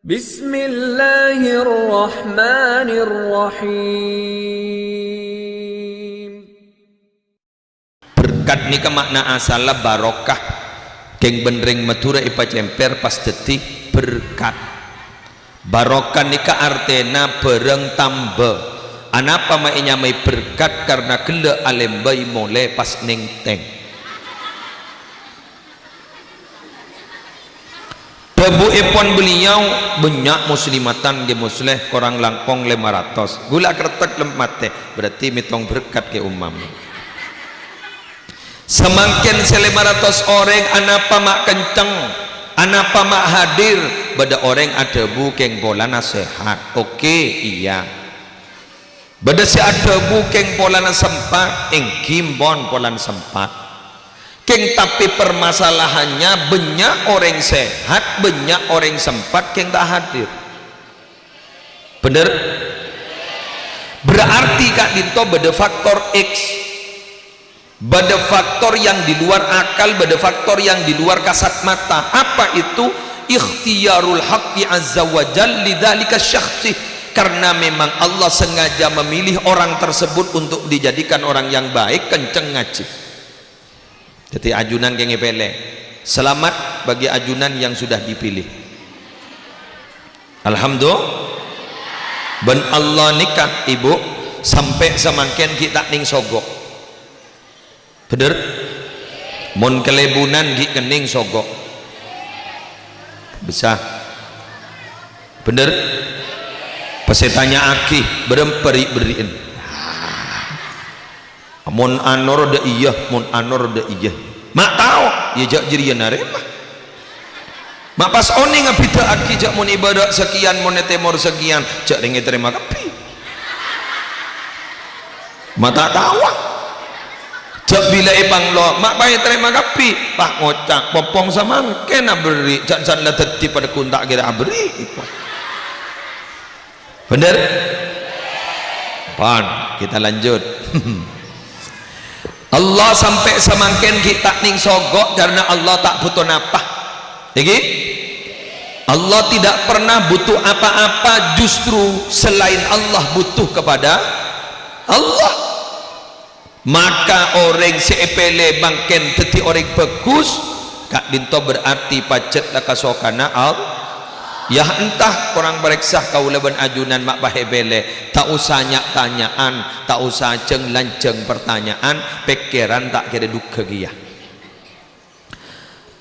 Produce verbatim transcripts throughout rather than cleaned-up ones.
Bismillahirrahmanirrahim. Berkat nèka ma'na asalla barokah. Kèng bân rèng Madhurâ èpacèmpèr pas dhâddhi berkat. Barokah nèka artèna bhârâng tamba. Anapa ma' ènyamaè berkat? Karna ghellâ' alèmbây molè pas nèngtèng. Dhâbuèpon beliau, "Bânnya' muslimatan ghi, Musleh, korang langkong lèma ratos. Ghulâ kertèk lem matè, berarti mètong berkat ghi, Umam." Samangkèn sè lèma ratos orèng, anapa ma' kenceng? Anapa ma' hadir? Bâdâ orèng adhâbu, "Kèng polana sehat." Oke, iyâ. Bâdâ sè adhâbu, "Kèng polana sempat." Èngghi, empon, polana sempat. Kèng, tapè permasalahannya bânnya' orèng sehat, bânnya' orèng sempat kèng ta' hadir. Bhender? Berarti ka'dinto bâdâ faktor X. Bâdâ faktor yang di luar akal, bâdâ faktor yang di luar kasat mata. Apa itu? Ikhtiyarul haqqi azza wa jal lidzalika syakhsi. Karena memang Allah sengaja memilih orang tersebut untuk dijadikan orang yang baik, kenceng ngajhi. Dhâddhi ajunan kèng èpèlè. Selamat bagi ajunan yang sudah dipilih. Alhamdulillah. Bân Allah nèka, Ibu, sampè' samangkèn ghi' ta' nèng sogo'. Bhender? Mon kalèbunan ghi' kennèng sogo'. Bisa. Bhender? Pas ètanya'aghi, bârâmpa ri'-berri'en. Mon anor dâ' iyâ, mon anor dâ' iyâ. Ma' tao, iyâ jâ' jârèya narèma. Ma' pas onèng abhidhâ'aghi jâ' mon è bârâ' sakèyan, mon è tèmor sakèyan, jâ' rèng ètarèma kabbhi. Ma' ta' taowa. Jâ' bilâ èpanglo, ma' pas ètarèma kabbhi. Pas ngoca', "Pompong samangkèn aberri', jâ' san la dhâddhi padâ ghun ta' kèra aberri'." Bhender? Pon, kita lanjut. Allah sampè' samangkèn ghi' ta' nèng sogo' karena Allah ta' buto napa. Èngghi? Allah tidak pernah butuh apa-apa, justru selain Allah butuh kepada Allah. Maka orèng sè èpèlè mangkèn dhâddhi orèng bhâghus, ka'dinto berarti pajhât la kasokana Al-, yâ, enta korang parèksa kaulâ bân ajunan ma' pas èpèlè, ta' osa nya'-tanya'an, ta' osa jhâng-lanjhâng partanya'an, pèkkèran ta' kèra dhugghâ kèya.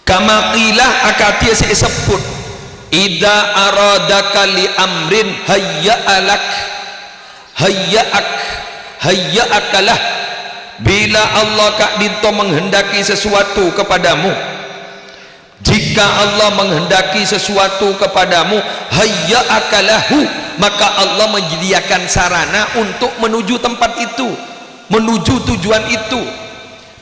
Kama qila, akadhi sè èsebbhut, "Idza aradaka li amrin hayya'a lak, hayya'ak, hayya'aka lah." Bila Allah ka'dinto menghendaki sesuatu kepadamu, jika Allah menghendaki sesuatu kepadamu, hayya'aka lahu, maka Allah menyediakan sarana untuk menuju tempat itu, menuju tujuan itu.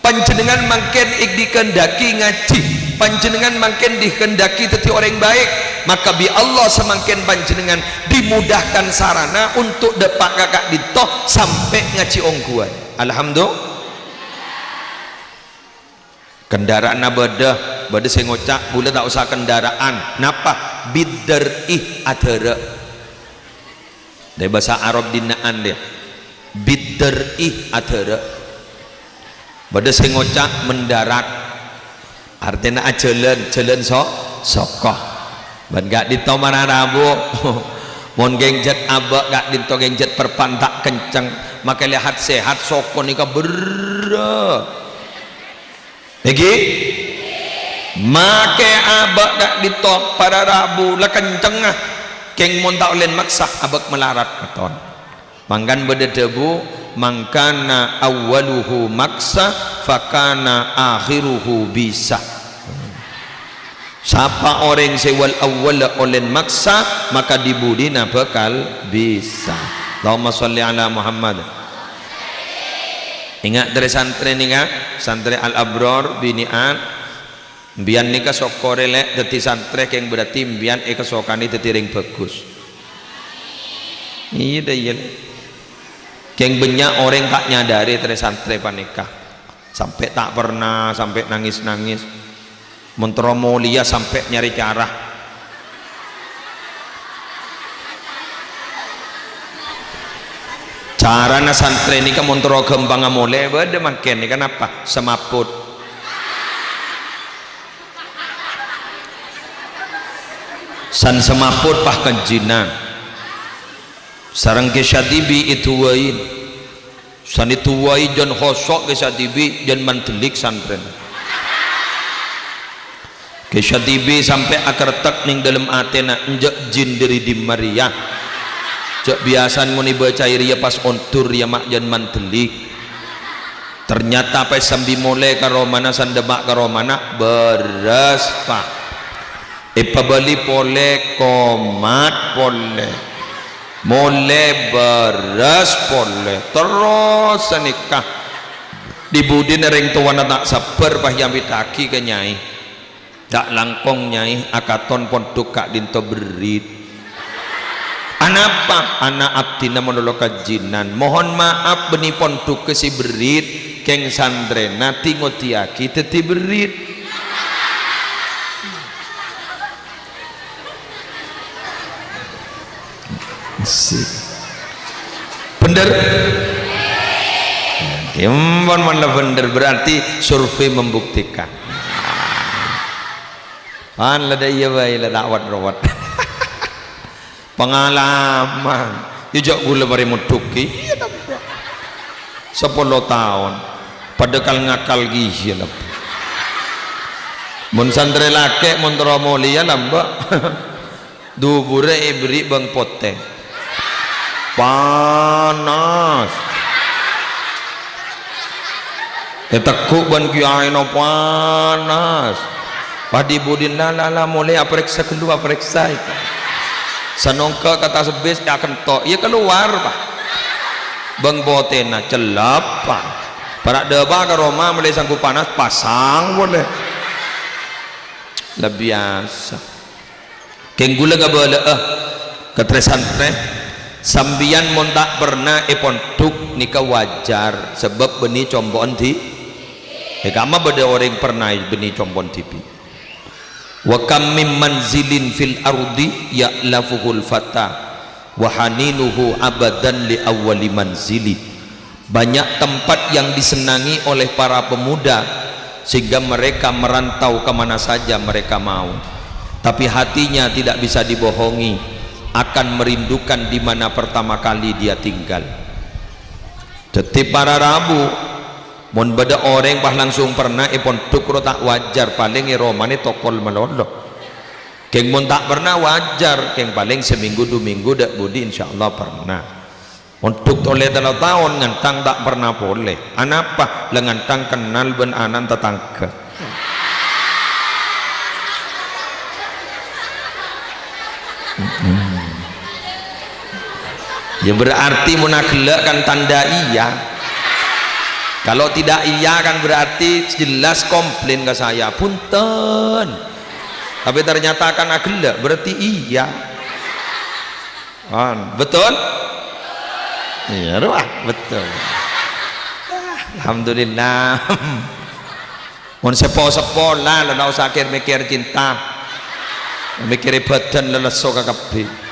Panjhennengngan mangkèn dikendaki ngajhi, panjhennengngan mangkèn dikendaki dhâddhi orèng baik, maka bi' Allah samangkèn panjhennengngan dimudahkan sarana untuk dâpa' ka ka'dinto sampè' ngajhi ongghuwân. Alhamdulillah. Kendaraanna bâdâ, bâdâ sè ngoca', "Bulâ ta' osa kendaraan." Napa? Bidar'i, adhârâ'. Dâri bhâsa Arab dina'an, dâ'. Bidar'i, adhârâ'. Bâdâ sè ngoca' mendarat. Artèna ajhâlân, jhâlân so-, soko. Bân ka'dinto mara rabu. Mon ghânjhât abâ' ka'dinto ghânjhât perpan ta' kenceng. Makè lèhat sehat soko nèka berrâ'. Èngghi? Makè abâ' ka'dinto para rabu la kencengnga, kèng mon ta' ollèn maksa abâ' malarat katon. Mangkana bâdâ dhâbu, "Man kana awwaluhu maksa, fakana akhiruhu bisa." Sapa orèng sè wal-awwalla ollèn maksa, maka di-budina bhâkal bisa. Allahumma shalli ala Muhammad. Enga' trè-santrè nèka, santrè Al-Abror, binè'an. Embiyan nèka sokkorè, Lè', dhâddhi santrè, kèng berarti embiyan èkasokanè dhâddhi rèng bhâghus. Iyâ, dâ, iyâ, Lè'. Kèng bânnya' orèng ta' nyadarè trè-santrè panèka. Sampè' ta' pernah, sampè' nangès-nangès. Mon terro molèya sampè' nyarè cara. Carana santrè nèka mon terro ghâmpangnga molè, bâdâ mangkèn nèka napa? Semaput. San semaput pas ka jinan. Sareng Kè Syadibi èduwâi. San èduwâi jân hoso' Kè Syadibi, jân mandhâlik santrèna. Kè Syadibi sampè' akertek neng dâlem atèna, "Enjâ' jin dâri dimma rèya? Jâ' biyasana mon èbâcaè rèya pas ondur rèya ma' jân mandhâlik." Ternyata pas sambi molè ka romana, san dâpa' ka romana, bârâs, Pa'. Èpabâli polè, komat polè. Molè bârâs polè. Terros sanèka. Di-budina rèng towana ta' sabbhâr, pas èampèttaghi ka nyai. Ca' langkong, Nyai, akaton pondhuk ka'dinto berrit. Anapa? Ana' abdhina malolo ka jinan. Mohon maaf, bânnè pondhugghâ sè berrit, kèng santrèna dhi-ngodiyaghi dhâddhi berrit. Sip. Bhender? Ghi ampon, mon la bhender, berarti survei membuktikan. Pan la dâ' iyâ bhâi, la ta' wet-rowet. Pengalaman. Iyâ, jâ' ghulâ marè mondhughi. Iyâ, napa? Sapolo taon. Padâ kal-ngakal ghi, iyâ, napa? Mon santrè lakè', mon terro molèya, napa? Duburrâ èberri' bâng potè. Panas. Ètegghu' bân kiyaèna, panas. Pas di-budina, "La, la, la, molè aparèksa ghâllu, aparèksa," èka. Sanongghâ ka attas bis, èakento'. Iyâ, kalowar, Pa'. Bâng potèna cellep, Pa'. Para' dâpa' ka roma, molaè sangghu panas, pasang polè. La biyasa. Kèng ghulâ ngabâlâ'â ka trè-santrè, sampèyan mon ta' perna è pondhuk nèka wajar, sabâb bânnè compo'na dhi-, è kamma bâdâ orèng perna bânnè compo'na dhibi'. "Wa kam min manzilin fil ardi ya'lafuhul fata, wa haninuhu abadan li awwali manzili." Banyak tempat yang disenangi oleh para pemuda, sehingga mereka merantau ke mana saja mereka mau. Tapi hatinya tidak bisa dibohongi, akan merindukan di mana pertama kali dia tinggal. Dhâddhi para rabu, mon bâdâ orèng pas langsung perna è pondhuk ro ta' wajar, palèng è romana tokol malolo. Kèng mon ta' perna wajar, kèng palèng samènggu du mènggu dâ' budi insyaallah perna. Mondhuk tolè tello taon ngantang ta' perna polè. Anapa? La ngantang kennal bân ana'na tatangghâ. Mm-mm. Ya berarti mon aghellâ' kan tanda iya. Kalau tidak iya kan berarti jelas komplain ke saya. Bhunten. Tapi ternyata kan aghellâ', berarti iya. Kan, betul? Iyâ, rowa, betul. Alhamdulillah. Mon seppo-seppo la, la ta' osa kèr-mèkkèr cinta. Mèkkèrè bhâdhân la lesso kakabbhi.